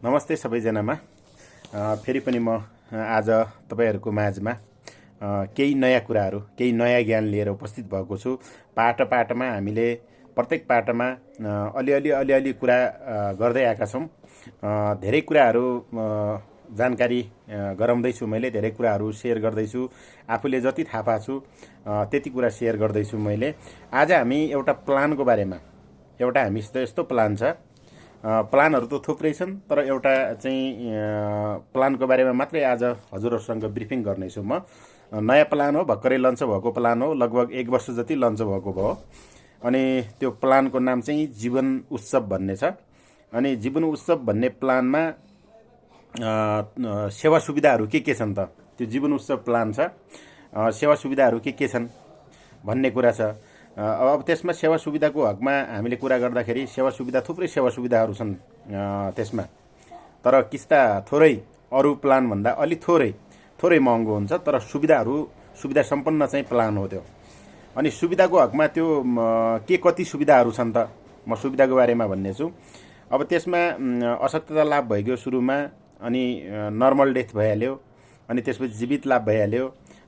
नमस्ते सबैजनामा। फेरि पनि म आज तपाईहरुको माझमा केही नयाँ कुराहरू, केही नयाँ ज्ञान लिएर उपस्थित भएको छु। पाटामा हामीले प्रत्येक पाटामा अलिअलि कुरा गर्दै आएका छौँ। धेरै कुराहरू जानकारी गराउँदैछु, मैले धेरै कुराहरू सेयर गर्दैछु। आफूले जति थाहा पाएको छु त्यति कुरा सेयर गर्दैछु मैले। आज हामी एउटा प्लानको बारेमा, एउटा हामीसित यस्तो प्लान छ। प्लानहरू त थुप्रै छन्, तर एउटा चाहिँ प्लानको बारेमा मात्रै आज हजुरहरूसँग ब्रिफिङ गर्नेछु म। नयाँ प्लान हो, भर्खरै लन्च भएको प्लान हो, लगभग 1 वर्ष जति लन्च भएको भयो। अनि त्यो प्लानको नाम चाहिँ जीवन उत्सव भन्ने छ। अनि जीवन उत्सव भन्ने प्लानमा सेवा सुविधाहरू के छन् त? त्यो जीवन उत्सव प्लान छ, सेवा सुविधाहरू के छन् भन्ने कुरा छ। अब त्यसमा सेवा सुविधाको हकमा हामीले कुरा गर्दाखेरि सेवा सुविधा, थुप्रै सेवा सुविधाहरू छन् त्यसमा। तर किस्ता थोरै, अरू प्लान भन्दा अलि थोरै महँगो हुन्छ, तर सुविधा सम्पन्न चाहिँ प्लान हो त्यो। अनि सुविधाको हकमा त्यो के कति सुविधाहरू छन् त? म सुविधाको बारेमा भन्ने छु। अब त्यसमा अशक्तता लाभ भइगयो सुरुमा, अनि नर्मल डेथ भइहाल्यो, अनि त्यसपछि जीवित लाभ भइहाल्यो,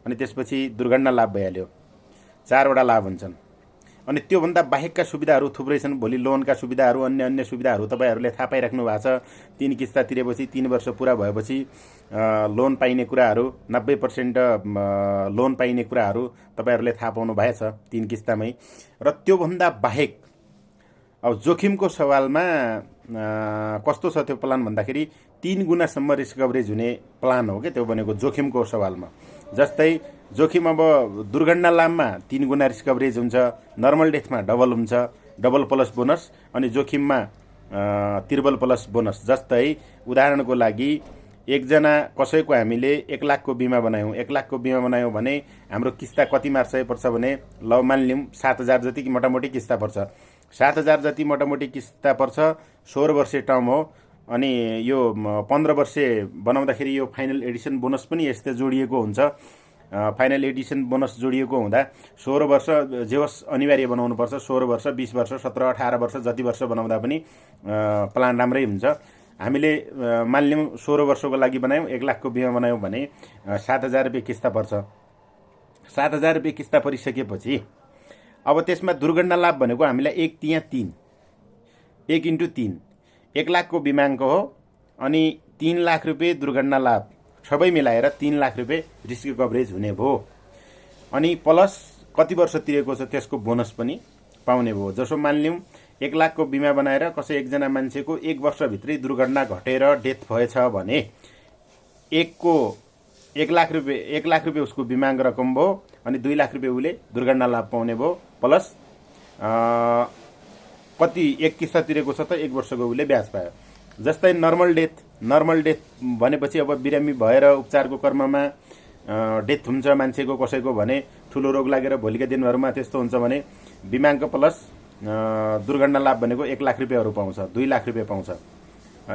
अनि त्यसपछि दुर्घटना लाभ भइहाल्यो। 4 वटा लाभ हुन्छन्। अनि त्योभन्दा बाहेकका सुविधाहरू थुप्रै छन्। भोलि लोनका सुविधाहरू, अन्य सुविधाहरू तपाईहरूले थाहा पाइराख्नु भएको छ। 3 किस्ता तिरेपछि 3 वर्ष पुरा भएपछि लोन पाइने कुराहरू, 90% लोन पाइने कुराहरू तपाईहरूले थाहा पाउनु भएछ 3 किस्तामै। र त्योभन्दा बाहेक अब जोखिमको सवालमा कस्तो छ त्यो प्लान भन्दाखेरि 3 गुणासम्म रिस्क कभरेज हुने प्लान हो क्या त्यो भनेको जोखिमको सवालमा। जस्तै जोखिम अब दुर्घटना लाभमा 3 गुणा रिस्क कभरेज हुन्छ, नर्मल डेथमा डबल हुन्छ, डबल प्लस बोनस, अनि जोखिममा त्रिबल प्लस बोनस। जस्तै उदाहरणको लागि एकजना कसैको हामीले 1 लाखको बिमा बनायौँ। 1 लाखको बिमा बनायौँ भने हाम्रो किस्ता कति मार्च पर्छ भने ल मानिलिउँ 7000 जति मोटामोटी किस्ता पर्छ। 7000 जति मोटामोटी किस्ता पर्छ। 16 वर्षे टर्म हो। अनि यो 15 वर्षे बनाउँदाखेरि यो फाइनल एडिसन बोनस पनि यस्तै जोडिएको हुन्छ। फाइनल एडिसन बोनस जोडिएको हुँदा 16 वर्ष जे होस् अनिवार्य बनाउनुपर्छ। 16 वर्ष, 20 वर्ष, 17, 18 वर्ष जति वर्ष बनाउँदा पनि प्लान राम्रै हुन्छ। हामीले मानिलिउँ 16 वर्षको लागि बनायौँ, 1 लाखको बिमा बनायौँ भने 7000 रुपियाँ किस्ता पर्छ। 7000 रुपियाँ किस्ता परिसकेपछि अब त्यसमा दुर्घटना लाभ भनेको हामीलाई 1 × 3 1 लाखको बिमाङ्क हो। अनि 3 लाख रुपियाँ दुर्घटना लाभ, सबै मिलाएर 3 लाख रुपियाँ रिस्क कभरेज हुने भयो। अनि प्लस कति वर्ष तिरेको छ त्यसको बोनस पनि पाउने भयो। जसो मानिलिउँ 1 लाखको बिमा बनाएर कसै एकजना मान्छेको 1 वर्षभित्रै दुर्घटना घटेर डेथ भएछ भने 1 लाख रुपियाँ उसको बिमाङ्क रकम भयो। अनि 2 लाख रुपियाँ उसले दुर्घटना लाभ पाउने भयो। प्लस कति 1 किस्ता तिरेको छ त 1 वर्षको उसले ब्याज पायो। जस्तै नर्मल डेथ भनेपछि अब बिरामी भएर उपचारको क्रममा डेथ हुन्छ मान्छेको कसैको भने ठुलो रोग लागेर भोलिका दिनहरूमा त्यस्तो हुन्छ भने बिमाङ्क प्लस दुर्घटना लाभ भनेको 1 लाख रुपियाँहरू पाउँछ, 2 लाख रुपियाँ पाउँछ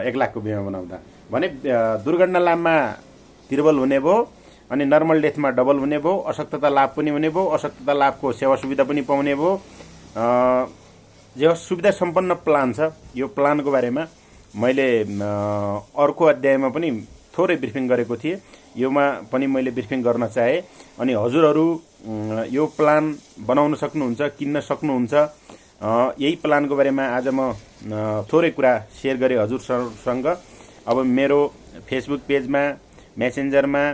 1 लाखको बिमा बनाउँदा। भने दुर्घटना लाभमा त्रिबल हुने भयो, अनि नर्मल डेथमा डबल हुने भयो, अशक्तता लाभ पनि हुने भयो, अशक्तता लाभको सेवा सुविधा पनि पाउने भयो। जो सुविधा सम्पन्न प्लान छ। यो प्लानको बारेमा मैले अर्को अध्यायमा पनि थोरै ब्रिफिङ गरेको थिएँ। योमा पनि मैले ब्रिफिङ गर्न चाहे। अनि हजुरहरू यो प्लान बनाउन सक्नुहुन्छ, किन्न सक्नुहुन्छ। यही प्लानको बारेमा आज म थोरै कुरा सेयर गरेँ हजुरसँग। अब मेरो फेसबुक पेजमा, मेसेन्जरमा,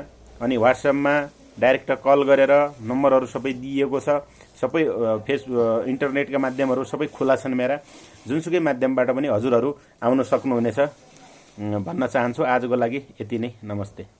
अनि व्हाट्सएपमा डाइरेक्ट कल गरेर नम्बरहरू सबै दिएको छ। सबै इन्टरनेटका माध्यमहरू सबै खुला छन् मेरा। जुनसुकै माध्यमबाट पनि हजुरहरू आउन सक्नुहुनेछ भन्न चाहन्छु। आजको लागि यति नै। नमस्ते।